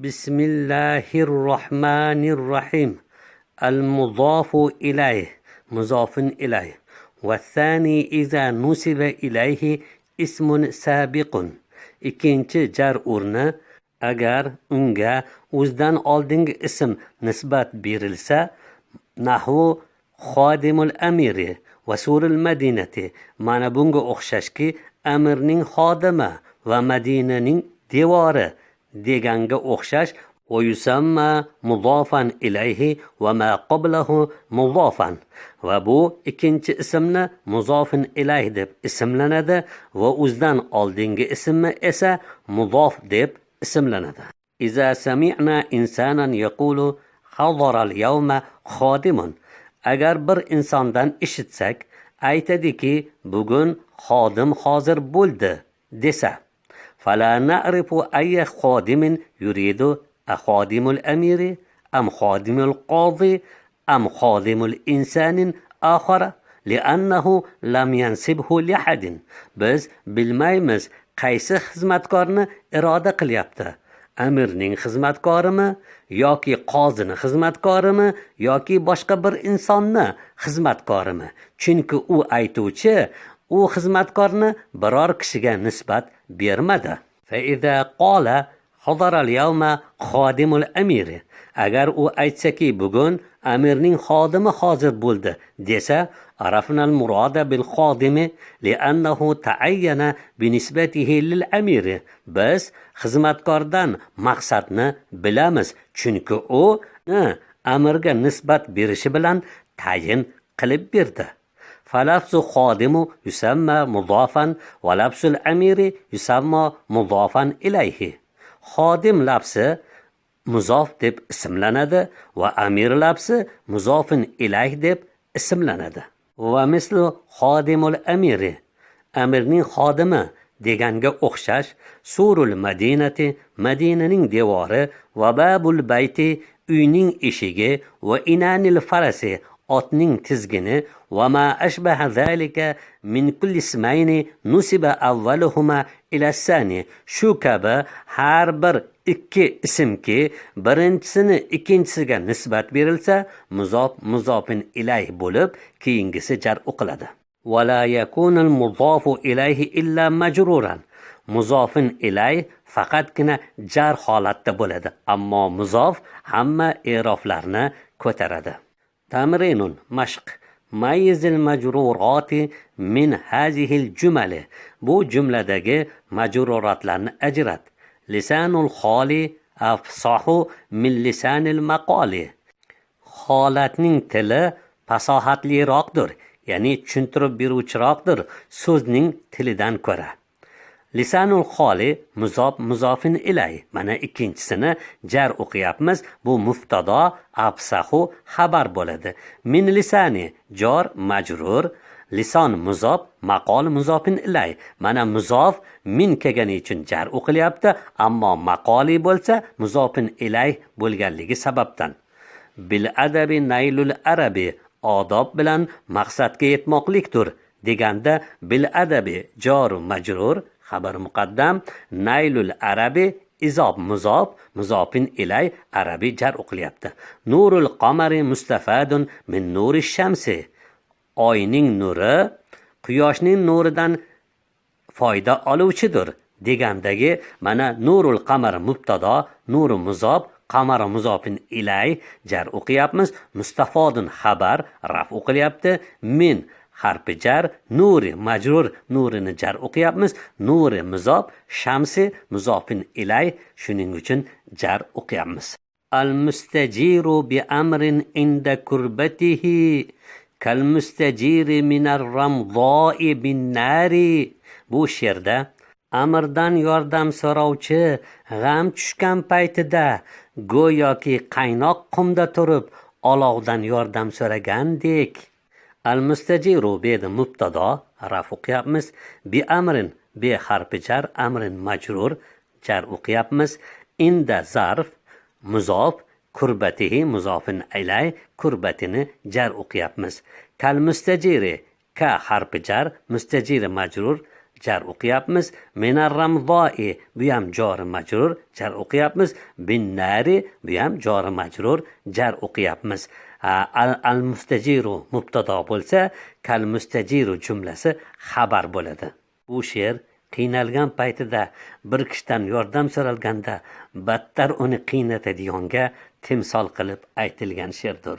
Bismillahir Rohmanir Rohim. Al-muzofu ilayh, muzofun ilayh. Va thani iza nusiba ilayhi ismun sabiqun. Ikkinchi jar o'rni agar unga o'zidan oldingi ism nisbat berilsa, nahvu xodimul amiri va surul madinati. Mana bunga o'xshashki, amirning xodimi va Madinaning devori deganga o'xshash va yusamma mudofan ilayhi va ma qablahu mudofan, va bu ikkinchi ismni muzofin ilayh deb ismlanadi va o'zidan oldingi ismni esa mudof deb ismlanadi. Iza sami'na insanan yaqulu hadara al-yawma xodimun. Agar bir insondan eshitsak, aytadiki, bugun xodim hozir bo'ldi desa, fala na'rifu ayya xodimin yuridu, a xodimul amiri am xodimul qodi am xodimul insanin akhara li'annahu lam yansibhu li ahadin. Biz bilmaymiz qaysi xizmatkorni iroda qilyapti. Amirning xizmatkorimi yoki qozini xizmatkorimi yoki boshqa bir insonni xizmatkorimi? Chunki u aytuvchi u xizmatkorni biror kishiga nisbat bermadi. Fa iza qala hadara al-yawma xodimul amiri. Agar u aytsaki, bugun amirning xodimi hozir bo'ldi desa, arafna al-murada bil xodimi li'annahu ta'ayyana bi nisbatihi lil amiri. Biz xizmatkordan maqsadni bilamiz, chunki u amirga nisbat berishi bilan tayin qilib berdi. فلفظ خادم يسمى مضافا ولفظ الأمير يسمى مضافا إليه. Xodim lafzi muzof deb ismlanadi va amir lafzi muzofin ilayh deb ismlanadi. Va mislu xodimul amiri, amirning xodimi deganga o'xshash, surul madinati, Madinaning devori, va babul bayti, uyning eshigi, va inanil farasi, otning tizgini, va ma ashbaha zalika min kulli ismayni nusiba avvaluhuma ila sani. Shu kabi har bir ikki ismki birinchisini ikkinchisiga nisbat berilsa, muzof muzofin ilayh bo'lib, keyingisi jar o'qiladi. ولا يكون المضاف إليه إلا مجرورا. Muzofin ilayh faqatgina jar holatda bo'ladi, ammo muzof hamma i'roblarni ko'taradi. Tamrinun, mashq. Mayyizil majruroti min hazihil jumali. Bu jumladagi majruratlarni ajrat. Lisanul holi afsahu min lisanil maqoli. Holatning tili fasohatliroqdir, ya'ni tushuntirib beruvchiroqdir so'zning tilidan ko'ra. Lisanul holi muzof muzofin ilay. Mana ikkinchisini jar o'qiyapmiz. Bu mubtado, afsahu xabar bo'ladi. Min lisani jor majrur, lison muzof, maqol muzofin ilay. Mana muzof min kelgani uchun jar o'qilyapti, ammo maqoli bo'lsa muzofin ilay bo'lganligi sababdan. Bil adabi naylul arabi, odob bilan maqsadga yetmoqlikdir deganda, bil adabi joru majrur, xabar muqaddam, naylul arabi izob muzof, muzofin ilay, arabi jar o'qilyapti. Nurul qamari mustafadun min nuri shamsi. Oyning nuri quyoshning nuridan foyda oluvchidir degandagi, mana nurul qamar mubtado, nuri muzof, qamar muzofin ilay jar o'qiyapmiz, mustafodun xabar, raf o'qilyapti, min harfi jar, nuri majrur, nurini jar o'qiyapmiz, nuri muzof, shamsi muzofin ilay, shuning uchun jar o'qiyapmiz. Al mustajiru bi amrin inda kurbatihi kal mustajiri minar ramzoi bin nari. Bu she'rda amirdan yordam so'rovchi g'am tushgan paytida go'yoki qaynoq qumda turib olovdan yordam so'ragandek. Al mustajiru bu yerda mubtado, raf o'qiyapmiz, bi amrin bi harfi jar, amrin majrur, jar o'qiyapmiz, inda zarf muzof, kurbatihi muzofin ilay, kurbatini jar o'qiyapmiz. Kal mustajiri ka harfi jar, mustajiri majrur, Jar o'qiyapmiz. Minar ramzoi, bu ham jori majrur, jar o'qiyapmiz. Bin nari, bu ham jori majrur, jar o'qiyapmiz. Al mustajiru mubtado bo'lsa, kal mustajiru jumlasi xabar bo'ladi. Bu she'r qiynalgan paytida bir kishidan yordam so'ralganda battar uni qiynatadiganga timsol qilib aytilgan she'rdir.